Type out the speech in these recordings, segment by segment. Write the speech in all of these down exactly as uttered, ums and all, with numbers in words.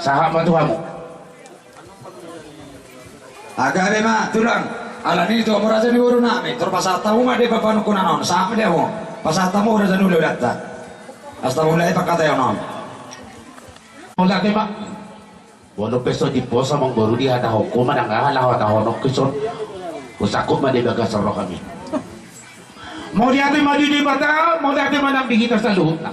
Sahat ma tu hamu. Gabe ma tulang. Alani i tu hamu raja ni boru nami, tor pasahat hamu ma di panungkunan on, sahat ma di hamu. Pasahat hamu raja ni hulahulanta. Asa mulai pangkataion on. Mulai ma. Molo pe so diposo amang boru dihatahonku manang aha laho hatahononku son. Husangkup ma di bagasan rohami. Mauliate ma di Debata, mauliate ma nang di hita saluhutna.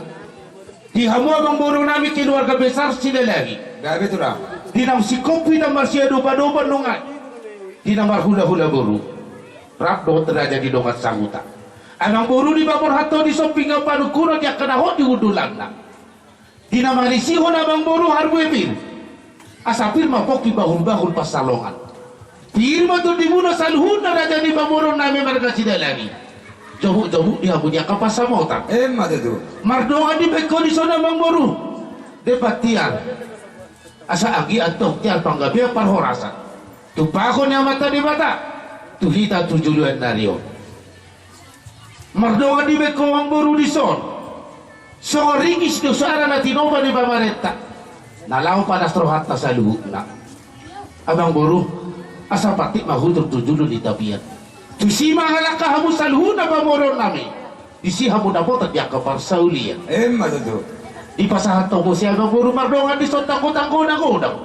Di hamu amang boru nami keluarga besar Silalahi. Gabe tulang. Di naung singkop hita marsiadopadopa nunga i. Di na marhulahula boru. Rap dohot raja ni dongan sahuta. Amang boru di paborhathon di sompingan panungkunan di angka na hot di hundulanna. Di na marisihon amang boru harbue pir. Asa pir ma pongki bahulbahul pansalongan. Pir ma tondimuna saluhutna raja ni pamoruon nami marga Silalahi. Jomukjomuk di hamu di angka pansamotan. Emma tutu. Mardongan dibahen ho dison amang boru. Debat tiar. Asa anggiat antong tiar panggabean parhorasan. Tumpahon ni Amanta Debata. Tu hita tu joloan ni ari on. Mardongan dibahen ho amang boru dison. Songon ringgit do suara na tinopa ni pamarenta. Na laho panas rohanta saluhutna. Amang boru, asa patik ma hujur tu julu ni tapian. Tusi ma mangalangka hamu saluhutna pamoruon nami. Disi hamu dapotan di angka parsaulian. Emma tutu. Dipasahat ho muse amang boru mardongan dison tanggotanggo na godang.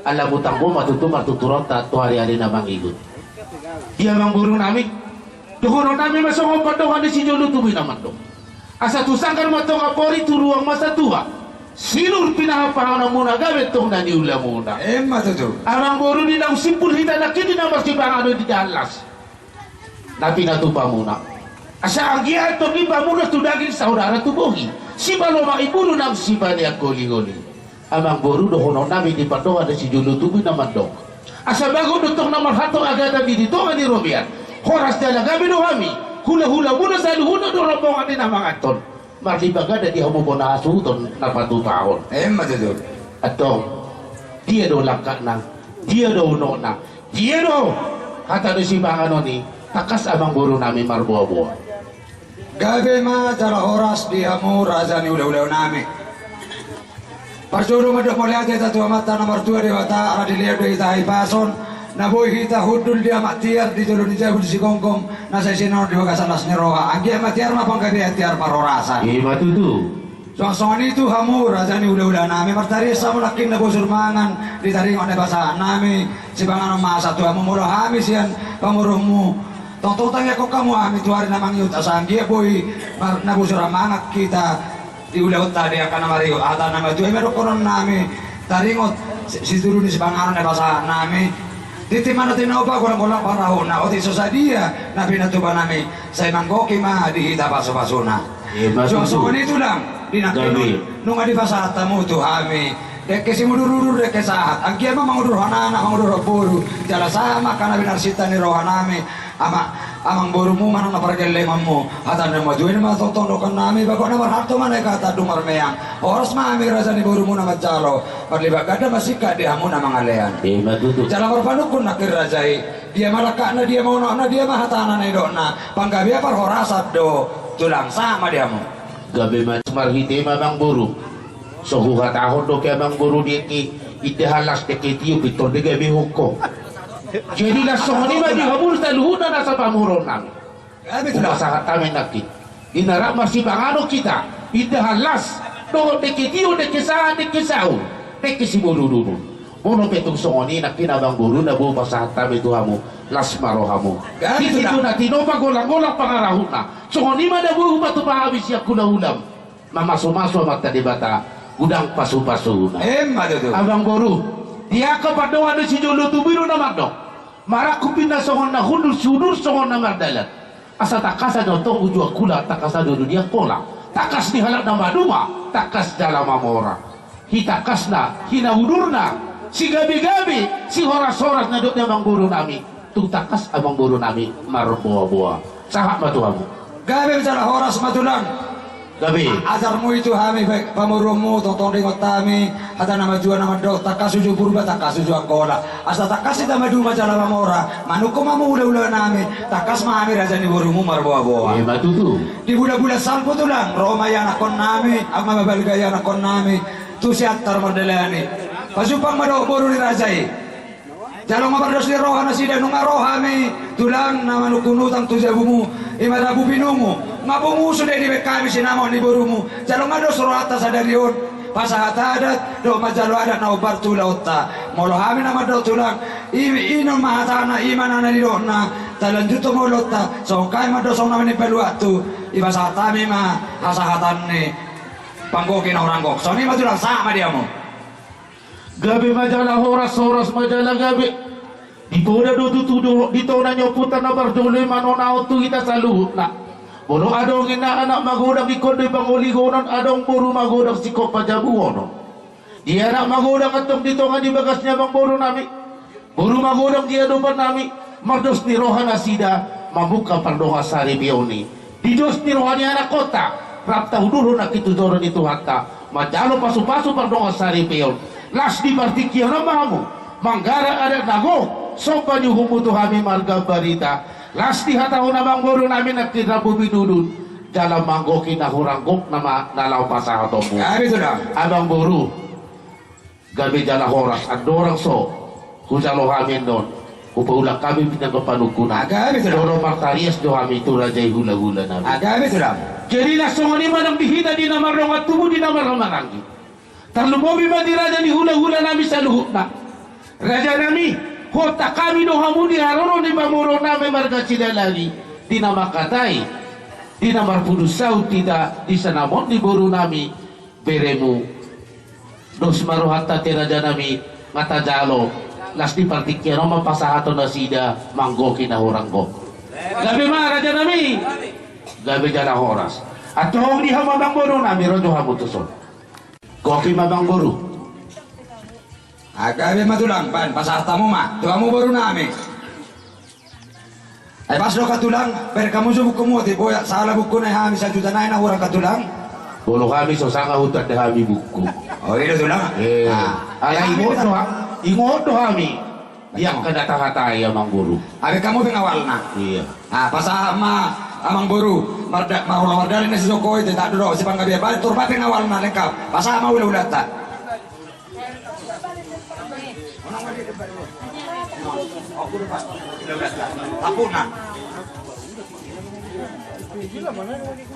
Ala mutanggo ma tutu martuturonta tu hariari na mangihut. Di amang boru nami, dohonon nami ma songon pandohan ni sijolo tubu na mandok. Asa tu sanggar ma tongah pori, tu ruang ma satua. Sinur pinahanpahanonmuna gabe antong na niulamuna. Emma tutu. Amang boru, di naung simpul hita nangkin di na marsipanganon di dalan las. Na pinatupamuna. Asa anggiat antong i pamurnas tu daging, saudara tu bohi. Sipalomak imbulu nang sipaneang holiholi. Amang boru, dohonon nami di pandohan ni sijolo tubu na mandok. Asa bagot do antong na marhatop agatan di tonga ni robean. Horas jala gabe do hami. Hulahulamuna saluhutna do rombongan ni na manganhon. Marlipat ganda di hamu bona hasuhuton na patupahon. Emma tutu. Antong. Dia do langkatna. Dia do unokna. Dia do hata ni sipanganon i, tangkas amang boru nami marboaboa. Gabe ma jala horas di hamu raja ni hulahula nami. Parjolo mandok mauliate hita tu Amanta na martua Debata, ala dilehon do hita hahipason, na boi hita hundul di amak tiar, di jolo ni jabu, di sigomgom na saisian on di bagasan las ni roha. Anggiat ma tiar ma panggabean, tiar parhorasan. Ima tutu. Songon i tu hamu raja ni hulahula nami, martarias hamu nangkin na bosur mangan di taringot na pasahat nami, sipanganon ma sahat tu hamu. Molo hami sian pamoruonmu, tongtong tangiangkon hamu hami tu ari na mangihut, asa anggiat boi na bosur mangan hita di ulaonta di angka na marihut. Hata na matua i ma dohonon nami taringot situru ni sipanganon na pasahat nami. Tintin ma na tinopa, golanggolang pangarahutna, otik so sadia na pinatupa nami, sai manggohi ma di hita pasupasuna. Songon i tulang, di nangkin on nunga dipasahat hamu tu hami dengke simudurudur, dengke sahat. Anggiat ma mangudur anak, mangudur boru, jala sahat ma angka na binarsinta ni roha nami. Amang borumu manang na pargellengonmu. Hata na matua i ma tongtong dohonon nami, bagot na marhalto ma na i hata dung marmeang. Horas ma hami raja ni borumu na manjalo, marlipat ganda ma singkat di hamu na mangalean. Ima tutu. Jala marpanungkun nangkin raja i. Dia ma langkatna, dia ma unokna, dia ma hatana na nidokna? Panggabean parhorasan do tulang, sahat ma di hamu. Gabe ma. Marhite ma amang boru. So huhatahon dope amang boru, dengke indahan las, dengke tio pintor digabe hongko. Jadi las songon i ma di hamu saluhutna na sapamoruon nami. Hupasahat hami nangkin. Di na rap marsipanganon hita, indahan las dohot dengke tio, dengke sahat, dengke saur, dengke simudurudur. Molo pe tung songon i nangkin amang boru na boi hupasahat hami tu hamu, las ma rohamu. Di situ na tinopa, golanggolang pangarahutna. Songon i ma na boi hupatupa hami sian hulahulam. Mamasumasu Amanta Debata, godang pasupasuna. Emma tutu. Amang boru, di angka pandohan ni sijolo tubu i do na mandok. Marangkup ninna songon na hundul, siudur songon na mardalan. Asa tangkasan do antong uju Angkola, tangkasan do di Angkola. Tangkas ni halak na maduma, tangkas jala mamora. Hitangkasna, hinaudurna, sigabegabe, sihorashoras na didok ni amang boru nami. Tung tangkas amang boru nami marboaboa. Sahat ma tu hamu. Gabe jala horas ma tulang. Gabe. Ajarmu i tu hami, baen pamoruonmu, tongtong diingot hami hata na matua na mandok, tangkas uju Purba, tangkas uju Angkola. Asa tangkas hita maduma jala mamora, manungkun hamu hulahula nami, tangkas ma hami raja ni borumu marboaboa. Ima tutu. Di bulabulan salpu tulang, ro ma ianakhon nami, ahu ma mabalga ianakhon nami. Tu Siantar mardalani. Pajumpang ma dohot boru ni raja i. Jalo ma pardos ni roha nasida, nunga ro hami tulang na manungkun utang tu jabumu, i ma dabu binungu. Nga pungu sude dibaen hami sinamot ni borumu. Jalo ma dos rohanta sadari on pasahat adat dohot manjalo adat na hombar tu ulaonta. Molo hami na mandok tulang, i, inum ma hatana, i ma na nidokna, talanjuthon ma ulaonta. Songon hami mandok songon na manimpa luat tu, dipasahat hami ma hasahatan ni panggoki na hurang gok. Songon i ma tulang, sahat ma di hamu. Gabe ma jala horas, horas ma jala gabe. Di poda do tutu do, di tona ni ompunta na parjolo i manonahon tu hita saluhutna. Molo adong inna anak magodang ingkon do i pangolihonon, adong boru magodang singkop pajabuhonon. Di anak magodang antong di tonga ni bagas ni amangboru nami. Boru magodang di adopan nami, mardos ni roha nasida, mamungka pardongan saripeon i. Di dos ni roha ni anakkonta, rap taudurhon nangkin tu joro ni Tuhanta, manjalo pasupasu pardongan saripeon. Las di partingkian on ma hamu, manggarar adat na gok, somba ni uhummu tu hami marga Barita. Las dihatahon amangboru nami nangkin rambu binudun, jala manggoki na hurang gok nama na laho pasahatonmu. Gabe tulang. Amangboru. Gabe jala horas, andorang so hujalo hami annon, hupaulak hami pinanggo panungkunan. Gabe tulang. Jolo martarias do hami tu raja i hulahula nami. Gabe tulang. Jadi na songon i ma nang di hita di na mardongan tubu di na marhahamaranggi. Tarlumobi ma di raja ni hulahula nami saluhutna. Raja nami, huontak hami do hamu di haroro ni pamoruon nami marga Silalahi, di na mangkatai, di na marpudun saut hita di sinamot ni boru nami, beremu. Dos ma rohanta ate raja nami, nga tajalo, las di partingkian on ma pasahaton nasida manggoki na hurang gok. Gabe ma raja nami. Gabe jala horas. Antong di hamu amangboru nami, ro jo hamu tuson. Goki ma amangboru. Gabe ma tulang, baen pasahat hamu ma tu hamu boru nami. Ai pas do angka tulang, baen hamu jo bukumu, ate boya salah buku nai, hami sajuta nai na hurang angka tulang. Molo hami so sanga hutanda hami buku. O, i do tulang. Alai ingot do hami. Di angka na tahatai amangboru. Gabe hamu pengawalna. Pasahat ma amangboru. Marda, marhula mardalani na sisoko i, ate, tak do do sipanggabean, baen turba pengawalna lengkap. Pasahat ma hulahulanta.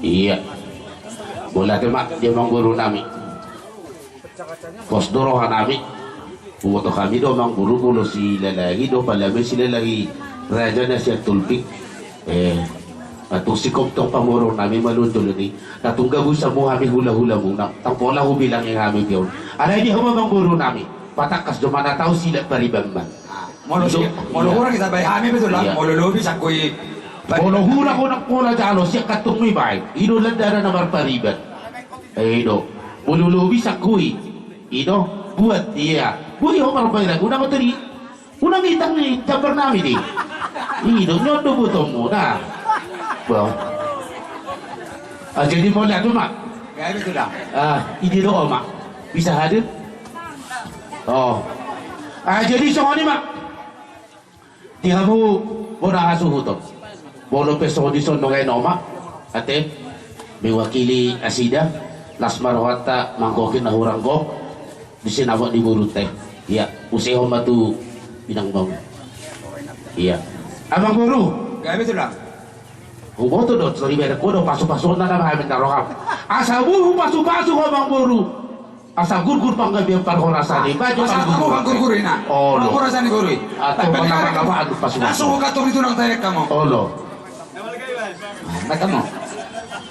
Ia. Mauliate ma di amangboru nami. Pos do roha nami. Huboto hami do amangboru molo Silalahi do, pala ma Silalahi raja na sian Tulpik. Antong singkop tong pamoruon nami malunjol ni. Na tung gabu samu hami hulahulamu, na tung pola hubilangi hami peon. Alai di hamu amangboru nami, patangkas do ma na tau silak pariban man. Molo hurang, ditambai hami be tulang. Molo lobi sangkui. Molo hurang unang pola jalo, sian kantongmi baen. I do landana na marpariban. I do. Molo lobi sangkui. I do. Buat ia. Boi ho marpariban. Unang teri. Unang itang ni jambar nami di. I do, nyondo botomu na. Bah. Jadi mauliate ma. Gabe tulang. I do, oma. Bisa hadir. O. Jadi songon i ma. Di hamu bona hasuhuton. Molo pe songon i, songon i ma, ate. Mewakili nasida. Las ma rohanta manggoki na hurang gok. Di sinamot ni borunta i. Ia, usehon ma tu inang ma. Ia. Amangboru. Gabe tulang. Huboto do, so dibereng ho do pasupasuonna nama hami na roham. Asa boi hupasupasu ho amangboru. Asa gurgur panggabean parhorasan i. Asa gurgur, gurgur i na. Olo. Parhorasan i gurgur i. Atau mana mana anu pasupasu. Langsung ho kantong di tulang, tarik hamu. Olo. Baen hamu.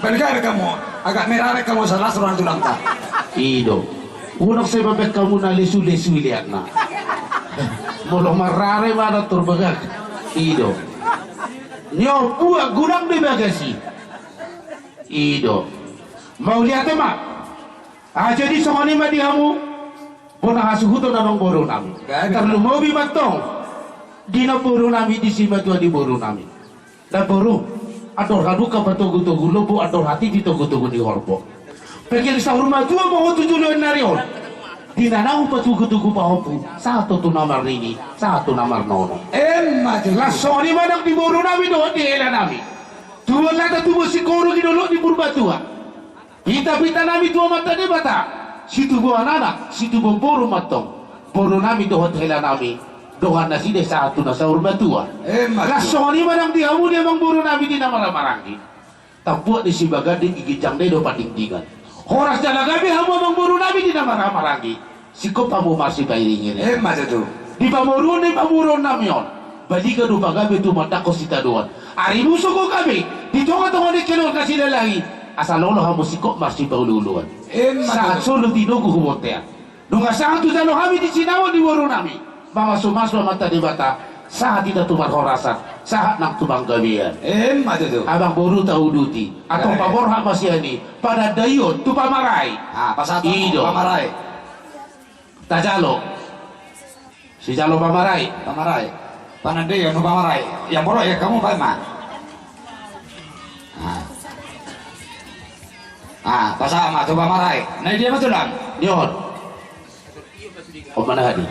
Baen gabe hamu. Agak merare hamu, salah suruhan tulangta. I do. Unang sai baen hamu na lesu-lesu i liatna. Molo marrare ma na turbagak. I do. Nyo buat gudang di bagasi. I do. Mauliate ma. Jadi songon i ma di hamu. Bona hasuhuton amangboru nami. Tarlumobi ma antong di namboru nami, di simatua ni boru nami. Namboru, andor halumpang patogu-togu lombu, andor hatiti togu-togu ni horbo. Pengkeng saur matua ma ho tu joloan ni ari on. Di na naeng patogu-togu pahompu, sahat tu na marnini, sahat tu na marnono. Emma tutu. Las songon i ma nang di boru nami dohot di hela nami. Tubuan lata, tubuan singkoru, di dolok ni Purbatua. Pinta-pinta nami tu Amanta Debata. Situbuan anak, situbuan boru mantong. Boru nami dohot hela nami, dongan nasida sahat tu na saur matua. Emma tutu. Las songon i ma nang di hamu di amang boru nami di na marhahamaranggi. Tampuak ni Sibaganding i ginjang na i do pandingdingan. Horas jala gabe hamu amang boru nami di na marhahamaranggi. Singkop hamu marsipairing-iring. Emma tutu. Di pamoruon ni pamoruon nami on, baliga do pagabe tumandangkon sitadoan. Ari musu do gabe di tongatonga ni keluarga Silalahi, asa olo hamu singkop marsipauluuluan. Emma tutu. Sahat solu tinogu hu bontean. Nunga sahat tu jolo hami di sinamot ni boru nami, mamasumasu Amanta Debata, sahat hita tu parhorasan, sahat nang tu panggabean. Emma tutu. Amang boru, tauduti. Antong, eh, paborhat ma sian i panandaion tu pamarai. Ah, pasahat tu pamarai. I do. Tajalo. Sijalo pamarai. Pamarai. Panandaion tu pamarai. Ia, boru, ia, hamu baen ma. Ah. Ah, pasahat ma tu pamarai. Na i dia ma, tulang? Ni on. On ma na hadi.